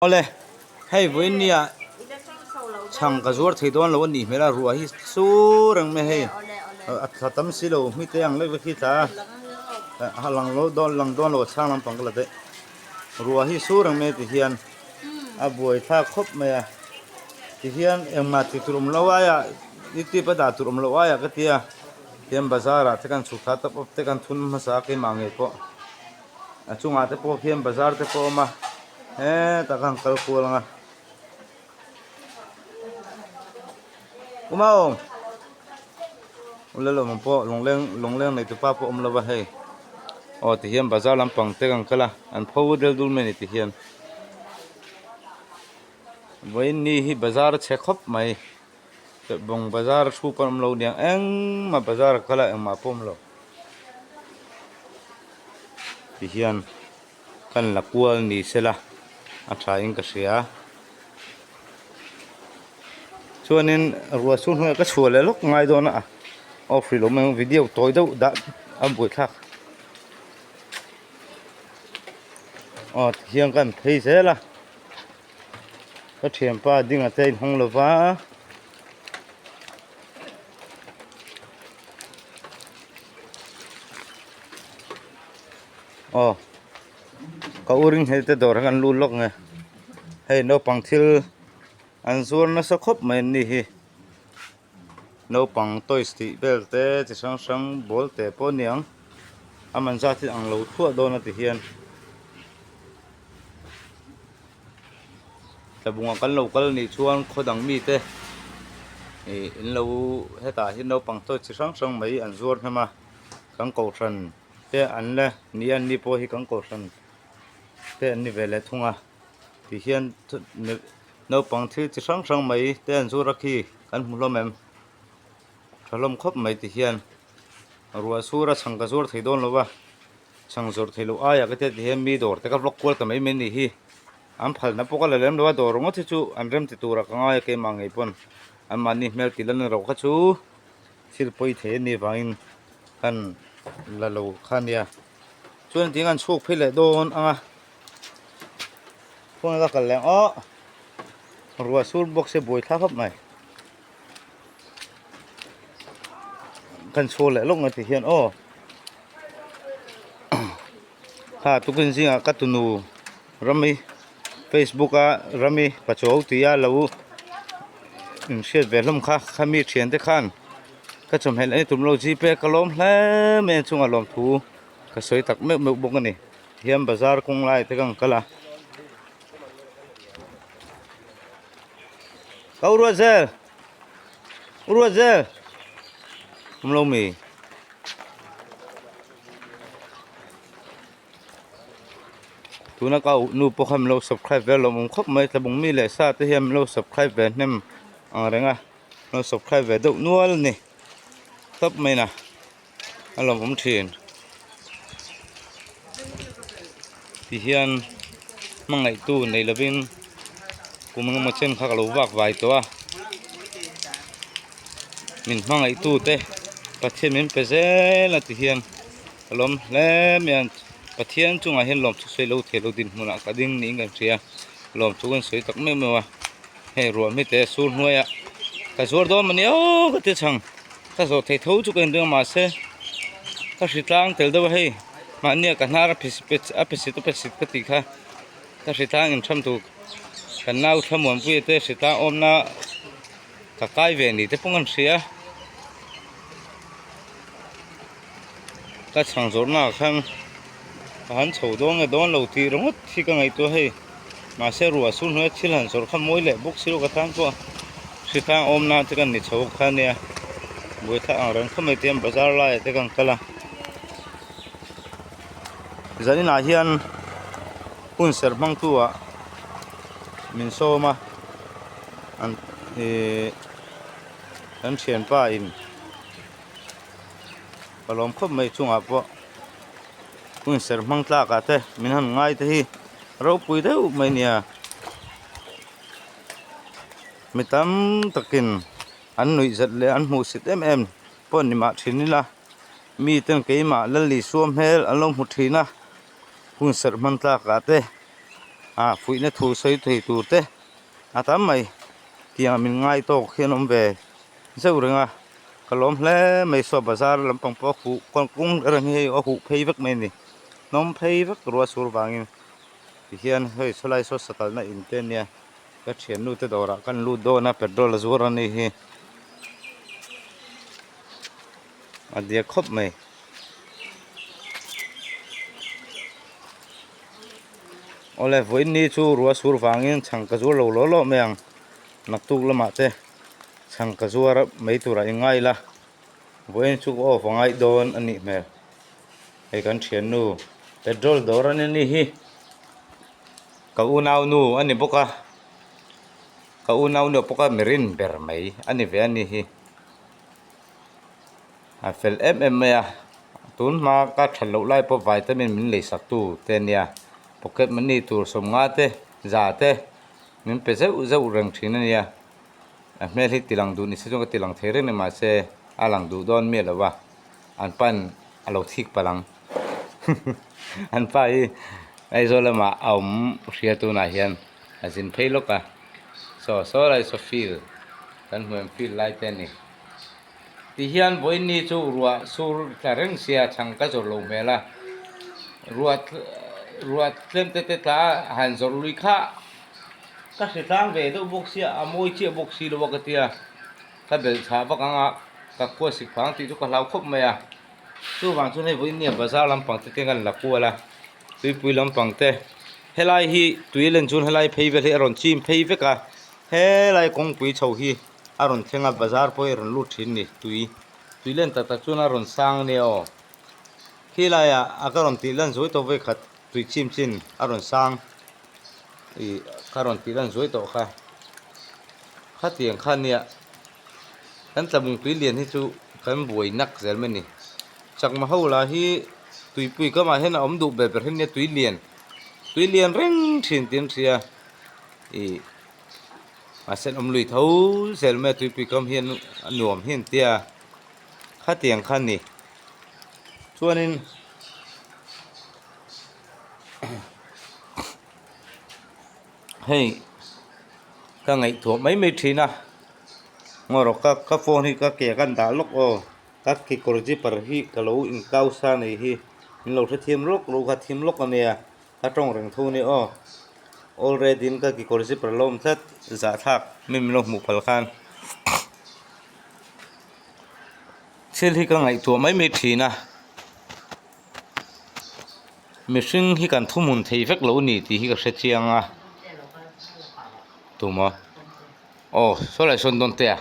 Awle, hei vawiin nia chhang ka zuar thei dawn lo a nih hmel a, ruah hi sur reng mai hei a thla tam si lo hmite ang lek lek hi tla a lang lo dawn lang dawn lo a chhang lampang ka la daih ruah hi sur reng mai ti hian a buai thlak khawp mai a ti hian engmah tih tur awm lo aia youtube a dah tur awm lo aia ka tia tihian bazar ah te kan chhuk thla tawp awp te kan thun hmasa a keimah ngei pawh a chungah te pawh khian bazar te pawh a awm a. Hetah khan kal kual ang a. Umau! Lalawm pawh lungleng lungleng nei tupa pawh awm lo va hei. Aw ti hian bazar lampang te kan kal a, an pho del dul mai a ni ti hian. Vawiin ni hi bazar a chhe khawp mai. Bawng bazar a thu pawh an awm lo niang engmah bazar a kal a engmah pawh awm lo. Ti hian. Kan la kual ni sela a tha in ka hria. Chuanin ruah chhung hnuaiah ka chhuah leh lawk ngai dawn a, off rih lo mai ang video tawi deuh dah a buaithlak. Aw tihian kan phei zel a, ka thianpa ding a te a inhawng lo va. Aw ka u ring hel te dawr ah khan lut lawk nge hei naupang thil an zuar nasa khawp mai an ni hi naupang toys tih vel te chi hrang hrang ball te pawh a ni ang a man zat hi ang lo thuah dawn a ti hian tlabung ah kan lo kal anih chuan khaw dang mi te ih in lo hetah hian naupang toys chi hrang hrang mai an zuar hnem a kan kohhran. Te an la ni a ni pawh hi kan kohhran te an ni ve leh thung a ti hian naupang thil chi hrang hrang mai te an zur a khi kan hmu hlawm em tha hlawm khawp mai ti hian ruah sur a chhang ka zuar thei dawn lo va chhang zawrh theih loh aiah ka tia ti hian mi dawr te ka vlog kual ta mai mai a nih hi an phalna pawh ka la lem lo a dawr ringawt hi chu an rem ti turah ka ngai a keimah ngei pawn anmahni hmel tih lan erawh kha chu. Thil pawi thei a nih vangin kan la lo kha nia chuan tin an chhuk phei leh dawn ang a phone a kal leh ang aw ruah sur bawk se buai thlak khawp mai kan chhuak leh lawk mai ti hian aw kha tukin zingah ka tunu Rami Facebook a Rami Pachuau tia lo inhriat ve hlawm kha khami thiante khan ka chawhmeh leh tum lo gpay ka lawm hle mai a chungah lawmthu ka sawi tak meuh meuh bawk a ni tihian bazar kawng lai te ka kal a ka u Ruatzel u Ruatzel awm lo mi. Tuna ka uh nu pawh kha min lo subscribe ve lawm awm khawp mai tlabung mi leh sa te hian min lo subscribe ve hnem ang reng a min lo subscribe ve deuh nual a ni tawp mai na a lawm awm thin ti hian hmangaihtu nei lovin kum engemaw chen kha ka lo vak vai tawh a min hmangaihtu te Pathian min pe zel a ti hian. Ka lawm hle mai a Pathian chungah hian lawmthu sawi lo thei lo dinhmunah ka ding niin kan hria lawmthu kan sawi tak meuh meuh a hei ruah hmite sur hnuaiah ka zuar dawn mah ni aw ka ti chhang ka zawh thei tho chu ka inring a mahse ka hritlang tel deuh a hei mahnia ka hnar a a pe sit a pe sit ka tih kha ka hritlang intham tur kan nau thlamuanpuia te hritlang awmna ka kai ve ni te pawh kan hria. Ka chhang zawrhna ah khan ka han chho dawn nge dawn lo tih ringawt hi ka ngaihtuah hei mahse ruah sur hnuaia thil han zawrh kha mawi leh bawk si lo ka tan pawh hritlang awmna te kan ni chho kha ania buaithlak ang reng khawp mai te hian bazar laiah te kan kal a zaninah hian hun serh hmangtu ah min sawm a an ihh kan thianpa in. Ka lawm khawp mai chungah pawh hun serh hmang tlak ah te min han ngai te hi ropui deuh mai nia mi tam takin an nuih zet leh an hmuh sit em em pawh ni mah thin ila mi ten keimah Lalisua hmel an lo hmu thin a hun serh hmang tlak ah te. Ah fuihna thu sawi thei tur te a tam mai tiang min ngai tawk hian awm ve zeuh reng a ka lawm hle mai saw bazar lampang pawh a huh kawng reng hi hei a huh phei vek mai a ni hnawm phei vek ruah sur vangin tihian hei sawlai saw sakalna in te ania ka thiannu te dawrah kan lut dawn a petrol a zuar a ni hi a diak khawp mai. Awle vawiin ni chu ruah sur vangin chhang ka zuar lo law law mai ang naktuk lamah te chhang ka zuar mai turah i ngai la vawiin chu ka off a ngaih dawn a nih hmel hei kan thiannu petrol dawr a ni hi ka unau nu a ni bawk a ka unau nu pawh kha mi rin ber mai a ni ve a ni hi. A fel em em mai a tun hma ka that loh lai pawh vitamin min lei sak tu te ania pocket money tur sawmnga te za te min pe zeuh zeuh reng thin ania a hmel hi ti lang duh ni se chuan ka ti lang thei reng a ni mahse a lang duh dawn miah lo va an pan a lo thik palh ang an pa hi Aizawl lamah a awm hria tunah hian a zin phei lawk a saw saw lai saw field kan hmuh em field lai te a ni. Tihian vawiinni chu ruah sur tla reng sia chhang ka zawrh lo hmel a, ruah ruah tlem te te tla a han zawrh lui kha ka hre tlang ve deuh bawk sia a mawi chiah bawk si lo a ka tia, ka belh chhah vak ang a ka khua sik phang tih chu ka hlau khawp mai a, chuvang chuan hei vawiinnia bazar lampang te te kan la kual a, tuipui lampang te helai hi tui len chuan helai phei vel hi a rawn chim phei vek a, helai kawngpui chho hi. A rawn thleng a bazar pawh hi a rawn lut thin ni tui tui len tak tak chuan a rawn sang ania aw khi laiah a ka rawn tih lan zuai tawh vei khat tui chim chin a rawn sang ih ka rawn tih lan zuai tawh kha khatiang kha ania kan tlabung tui lian hi chu kan buai nak zel mai a ni chakma ho lah hi tuipui kamah hian a awm duh ber ber hi ania tui lian tui lian reng thin tih an hria ih. A sen awm lui tho zel mai a tuipui kam hian a nuam hi an tia khatiang kha a ni chuanin hei ka ngaihtuah mai mai thin a ngaw rawh ka ka phone hi ka ke a kan dah lawk aw ka kekawr zipper hi ka lo inkau sa nei hi min lo hrethiam lawk lo kha thim lawk a nia. Ka tawng reng thu ni aw. Already in ka kekawr zipper lo awm tlat zahthlak mi min lo hmuh phal khan thil hi ka ngaihtuah mai mai thin a. Mihring hi kan thuhmun thei vek lo ni tih hi ka hre chiang a. Tumaw? Aw saw lai sawn dawn te a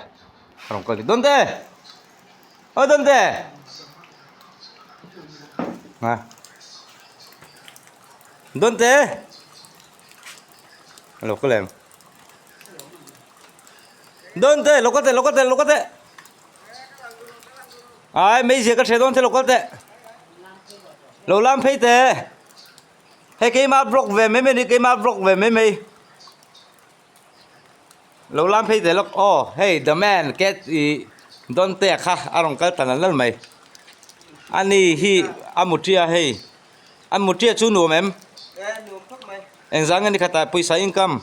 rawn kal dawn te! Aw dawn te! Ha. Dawn te! Lo ka lem. Dawn te, lo kal te, lo kal te, lo kal te. Ai, mei zia ka hre dawn te, lo kal te. Lo lam phei te. Hei keimah vlog ve mai mai ni, keimah vlog ve mai mai. Lo lam phei zel lawk aw hei the man cat ih dawn te kha a rawn kal ta nal nal mai ani hi a mutia hei a mutia chu nuam em engzah nge ni khatah pawisa income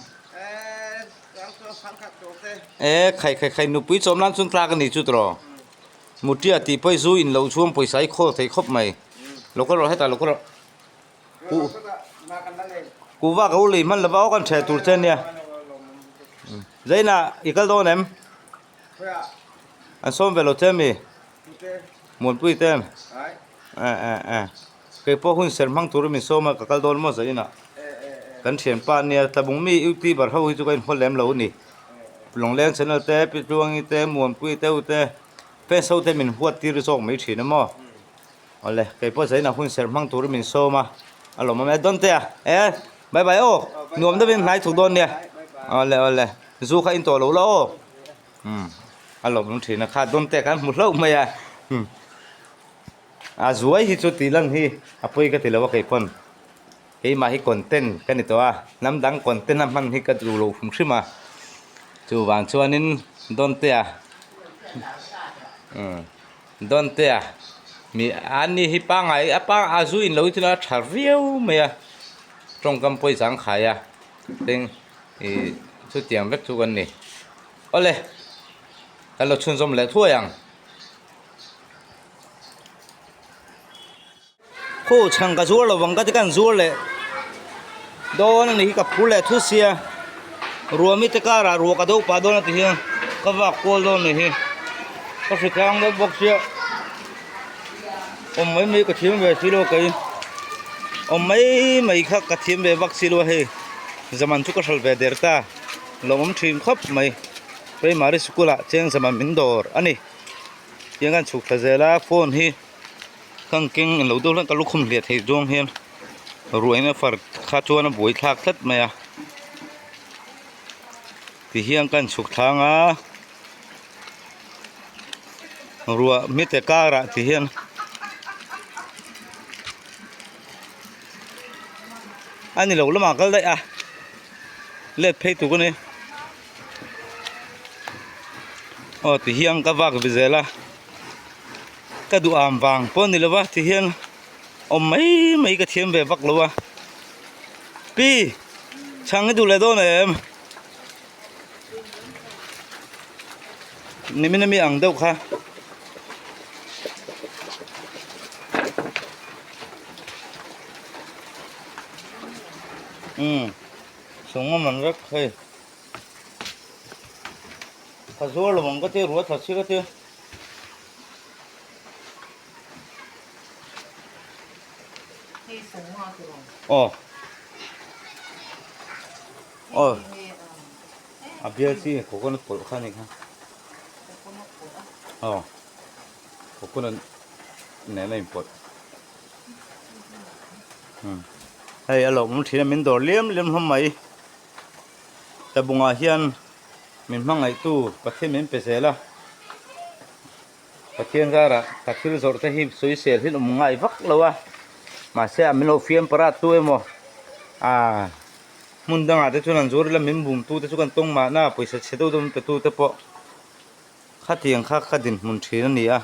e khai khai khai nupui chawm nan chuan tlak a ni chu tawh mutia tih pawh zu in loh chuan pawisa i khawl thei khawp mai lo kal rawh hetah lo kal rawh. Kuhva ka u lei hman lova aw kan ṭheh tur che ania. Zaina i kal dawn em? An sawm ve lo che mi? Muanpui ten. Eh eh eh. Kei pawh hun ser hmang turin min sawm a ka kal dawn maw Zaina. Kan thianpa ania tlabung mi youtuber ho hi chu ka inhaw lem lo a ni. Lawngleng channel te Pi Tluangi te Muanpui te u te fans ho te min huat tir zawk mai thin a maw. Awle, kei pawh zaina hun serh hmang turin min sawm a, a lawmawm e. Dawn te a, e, bye bye aw, nuam deuhin hnai thuk dawn nia. Awle, awle, zu kha in tawh lo la aw. Umm, a lawmawm thin a, kha dawn te kan hmu hlauh mai a. Umm, a zuai hi chu tih lan hi a pawi ka ti lo a kei pawn. Keimah hi content ka ni tawh a, hnam dang content a hman hi ka duh lo hrim hrim a, chuvang chuanin dawn te a, umm. Dawntea mi an ni hi pangai a pa a zu in lo hi chu a tha viau mai a tawngkam pawh i zangkhai a. Tin ih chutiang vek chu kan ni. Awle kan lo chhunzawm leh thuai ang. Khu chhang ka zuar lovang ka ti kan zuar leh dawn a ni hi ka phur leh thu sia ruah mite karah ruah ka do pah dawn a ti hian ka vak kual dawn a ni hi ka hri tlang deuh bawk sia awm mai mai ka thiam ve si lo kei awm mai mai kha ka thiam ve vak si lo a hei zaman chu ka hral ve der ta lawmawm thin khawp mai primary sikul ah cheng zaman min dawr a ni tiang an chhuk thla zel a phone hi. Kan keng englo deuh hlek ka lukhum hliah theih zawng hian ruahna far kha chuan a buai thlak tlat mai a tihian kan chhuk thlang a ruah hmite karah tihian a ni lo lamah kal daih a let phei tur ka ni aw tihian ka vak ve zel a. Ka duh am vang pawh a ni lo va ti hian awm mai mai ka thiam ve vak lo a pi chhang i duh leh dawn em nimin ami ang deuh kha umm sawngawm an vek hei ka zuar lo ang ka tia ruah thla si ka tia. Aw aw a bial chi coconut pawlh kha a ni kha aw coconut nen a inpawlh hei a lawmawm thin a min dawr liam liam hlawm mai tlabungah hian. Min hmangaihtu Pathian min pe zel a, Pathian zarah ka thil zawrh te hi sawisel hi awm ngai vak lo a, mahse a min lo fiam parat tu emaw ah hmun dangah te chuan an zuar ila min bum tu te chu kan tawng mahna pawisa chhe deuh deuh min pe tu te pawh khatiang kha ka dinhmun thin a ni a,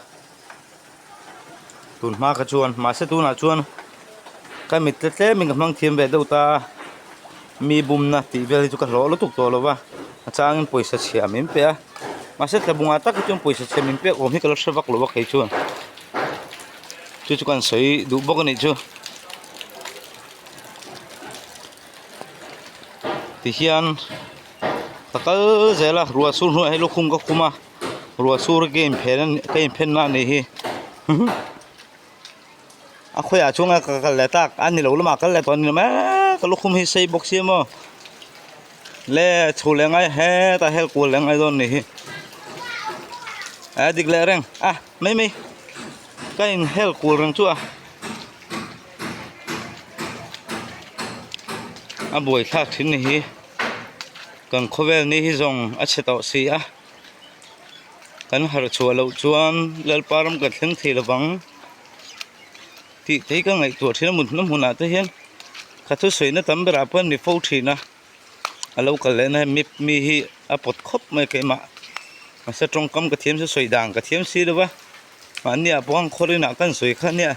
tun hma kha chuan mahse tunah chuan ka mit tle tlemin ka hmang thiam ve deuh ta a mi bumna tih vel hi chu ka hlawh lutuk tawh lo va a changin pawisa chhia min pe a mahse tlabungah tak hi chuan pawisa chhia min pek awm hi ka la hre vak lo a kei chuan chu chu kan sawi duh bawk a nih chu tihian. Ka kal zel a ruah sur hnuaiah hi lukhum ka khum a ruah sur ka inphen ka inphen na anih hi a khawiah chuan ka kal leh tak a ni lo lamah kal leh tawh a ni lo mai ka lukhum hi sei bawk sia maw le chho leh ngai hetah hel kual leh ngai dawn a nih hi a dik leh reng a mai mai ka in hel kual reng chu a. A buaithlak thin ni hi kan khawvel ni hi zawng a chhe tawh si a kan harh chhuah loh chuan lalpa ram kan thleng thei lovang tih te hi ka ngaihtuah thin a mut na hmunah te hian ka thusawi na tam berah pawh an ni fo thin a a lo kal leh na mi mi hi a pawt khawp mai keimah mahse tawngkam ka thiam chu sawi dan ka thiam si lo va. Mahni ah pawh khan khawrin ah kan sawi kha nia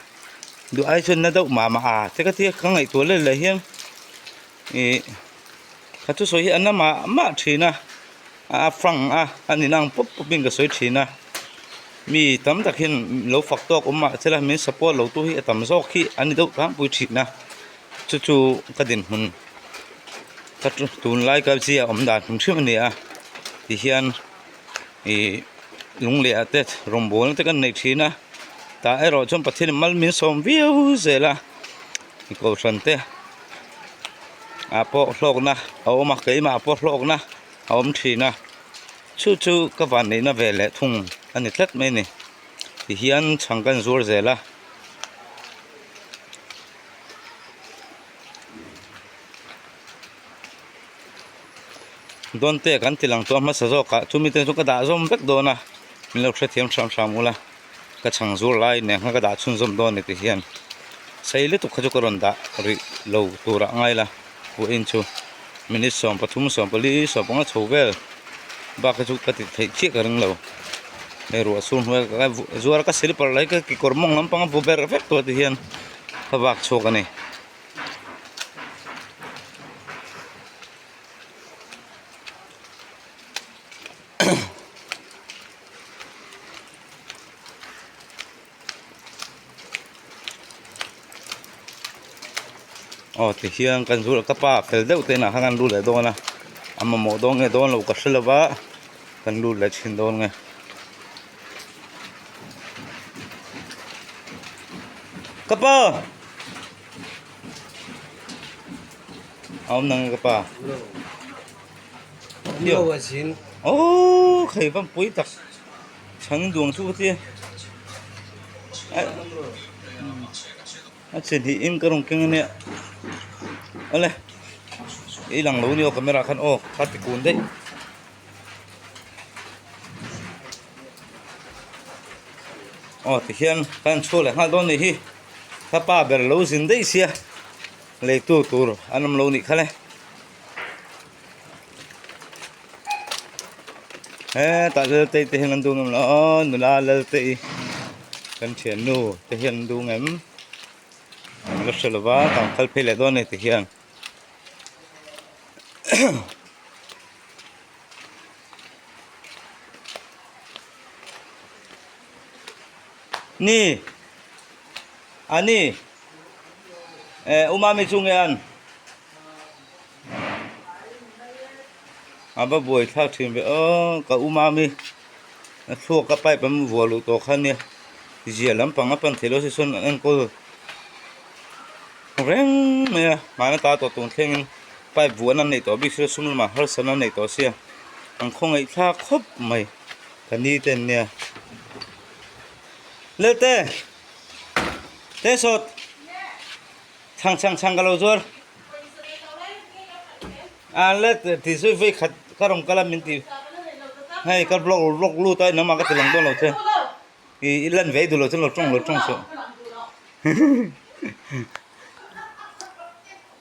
duh ai chuan na deuh mah mah a te ka tia ka ngaihtuah let leh hian ih ka thusawi hi a na mah mah thin a a fang a a ni nang pawp pawp in ka sawi thin a mi tam tak hian lo fak tawk awm mah se la min support lo tu hi a tam zawk hi an ni deuh tlangpui thin a chu chu ka dinhmun ka tunlai ka zia awm dan hrim hrim a ni a tihian. Ih lung leh ah te rawngbawlna te kan nei thin a tah erawh chuan Pathian in mal min sawm viau zel a kohhran te ah pawh hlawkna a awm a keimah pawh hlawkna a awm thin a chu chu ka van neihna ve leh thung a ni tlat mai a ni tihian chhang kan zuar zel a. Dawn te kan ti lang tawh a hmasa zawk ah chumi te chu ka dah zawm vek dawn a min lo hrethiam hram hram ula ka chhang zur lai nen khan ka dah chhunzawm dawn a ni ti hian sei lutuk kha chu ka rawn dah rih lo tur ah ngai la vawiin chu minute 13 14 15 chho vel bak hi chu ka ti theih chiah ka ring lo hei ruah sur hnuai ah zuar ka silper lai ka kekawr mawng lampang a bu ber vek tawh ti hian ka vak chhuak a ni. Aw tihian kan zu ka pa fel deuh te inah khan kan lut leh dawn a a mamawh dawn nge dawn lo ka hre lova kan lut leh thin dawn nge. Ka pa! A awm nang nge ka pa? Aww khei van pui tak chhang duang chu ka tia a che hnih in ka rawn keng ania awle i lang lo nia camera khan aw kha ti kun daih. Aw tihian kan chhuak leh nghal dawn nih hi ka pa ber lo zin daih sia leitu tur an awm lo nih kha le. Hetah Laltei te hian an duh ngem lo aw nula Laltei kan thiannu te hian an duh ngem an la hre lova kan kal phei leh dawn a ni tihian. Ni a ni eh u mami chu nge an a va buai thlak thin ve aw ka u mami a thluak a pipe an vuah luh tawh kha ania zia lampang a pan theih loh se chuan an enkawl reng mai a hmana ta tawh tun thlengin pipe vuahna an neih tawh bik sia sum lamah harsatna an neih tawh sia an khawngaih thlak khawp mai ka ni te an nia Lelte te sawt chhang chhang chhang ka lo zuar a le ti zui vei khat ka rawn kal a min ti hei ka vlog vlog lut a nangmah ka ti lang dawn lo che i lan ve duh lo chuan lo tawng lo tawng suh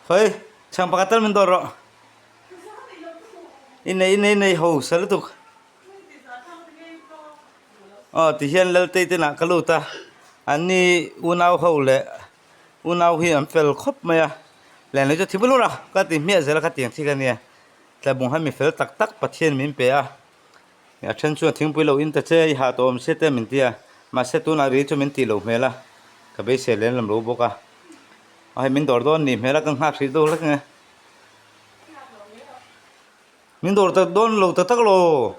khawi chhang pakhat tal min dawr rawh i nei i nei nei ho sa lutuk. Aw tihian Laltei te inah ka lut a anni unau ho leh unau hi an fel khawp mai a len leh chu thi bulur a ka ti hmiah zel a khatiang thik a nia tlabung hi mi fel tak tak Pathian min pe a a then chuan thingpui lo in ta che i hah tawh awm sia te min ti a mahse tunah ri chu min tih loh hmel a ka beisei lem lam lo bawk a hei min dawr dawn nih hmel a ka nghak hrih deuh hlek ang e. Min dawr tak dawn lo tak tak lo.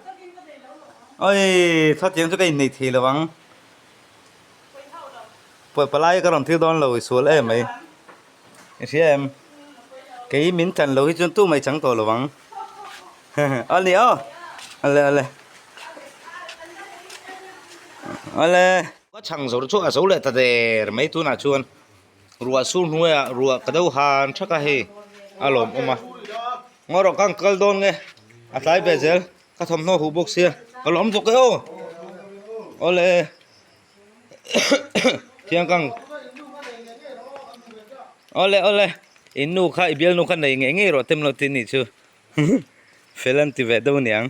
Oi, thatiang chu ka innei thei lo ang. Pawi palai ka rawn thil dawn lo i sual em mai. I hria em? Kei min chan lo hi chuan tu mai chang tawh lo ang. A ni aw. Ale ale. Ale. Ka chhang zo chu a zo leh ta der mai tunah chuan. Ruah sur hnuaiah ruah ka deuh han thak a hei a lawmawm a ngaw rawh ka kal dawn nge a tlai ve zel ka thawmhnaw huh bawk sia ka lawm zawk e aw awle thiang kang awle awle in nu kha i bialnu kha nei ngei ngei rawh tem lo tin nih chu fel an ti ve deuh aniang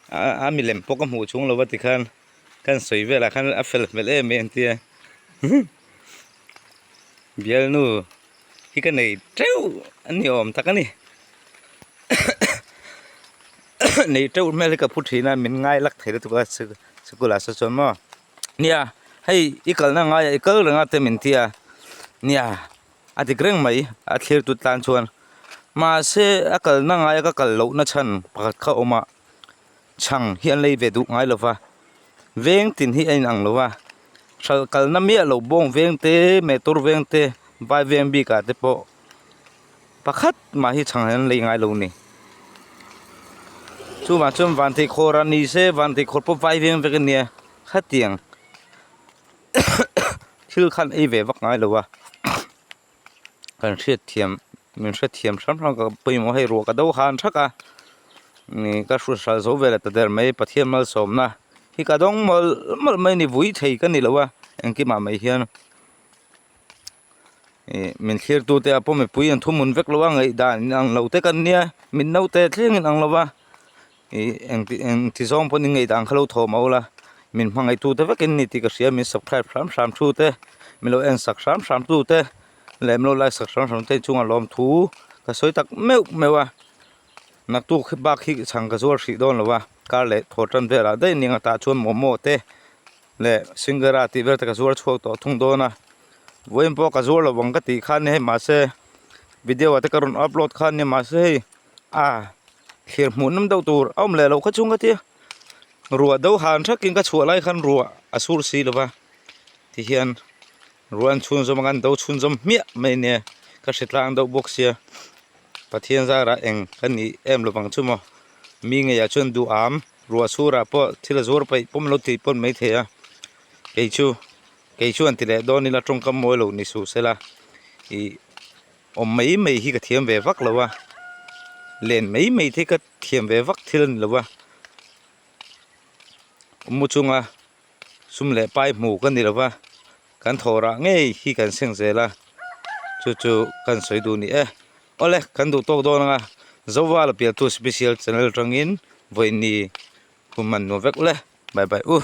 a milem pawh ka hmuh chhung lo va tikhan. Kan sawi velah khan a fel hmel em em tia bialnu hi ka nei teuh a ni awm tak a ni nei teuh hmel hi ka phu thin a min ngai lak thei lutuk a sikul ah saw chuan maw nia hei i kalna ngaiah i kal reng a te min ti a nia a dik reng mai a thlir tut tan chuan mahse a kalna ngaia ka kal lohna chhan pakhat kha a awm a. Chhang hi an lei ve duh ngai lo va, veng tin hi a inang lo va, hralh kalna miah lo bawng veng te, mehtur veng te, vai veng bikah te pawh pakhat mah hi chhang hi an lei ngai lo a ni. Chuvang chuan vanthei khawr a ni se, vanthei khawr pawh vai veng vek a nia, khatiang thil khan ei ve vak ngai lo va. Kan hriatthiam min hrethiam hram hram ka pawimawh hei ruah ka do han thak a ih ka hru hral zo vel ta der mai Pathian malsawmna hi ka dawng mawlh mawlh mai a ni vui thei ka ni lo a engkimah mai hian ih min thlir tu te ah pawh mipui an thuhmun vek lo a ngaihdan inang lo te kan nia min naute thleng inang lo va. Ih engti engti zawng pawhin ngaihdan kha lo thawm a ula min hmangaih tute vekin ni tih ka hria min subscribe hram hram thu te min lo en sak hram hram tu te leh min lo like sak hram hram te chungah lawmthu ka sawi tak meuh meuh a naktuk hi bak hi chhang ka zuar hrih dawn lo a kar leh thaw tan velah daih ning atah chuan momo te leh singara tih vel te ka zuar chhuak tawh thung dawn a. Vawiin pawh ka zuar lo ang ka tih khan hei mahse video ah te ka rawn upload khan nia mahse hei a thlir hmuh nawm deuh tur a awm leh loh kha chung ka tia ruah do han thakin ka chhuah lai khan ruah a sur si lo va tihian ruah an chhun zawm a kan do chhun zawm hmiah mai nia ka hre tlang deuh bawk sia Pathian zarah eng ka nih em lovang chu maw mi ngeiah chuan duh am ruah surah pawh thil a zuar paih pawm lo tih pawn maithei a kei chu kei chuan ti leh dawn ila tawngkam mawi lo ni suh sela ih awm mai mai hi ka thiam ve vak lo a len mai mai te ka thiam ve vak thil a ni lo a mu chunga sum leh pai hmu ka ni lo va kan thawh rah ngei hi kan seng zel a chu chu kan sawi duh ni e awle kan duh tawk dawn anga Zovala pialtu special channel atangin vawiin ni hun hman nuam vek ule bye bye u.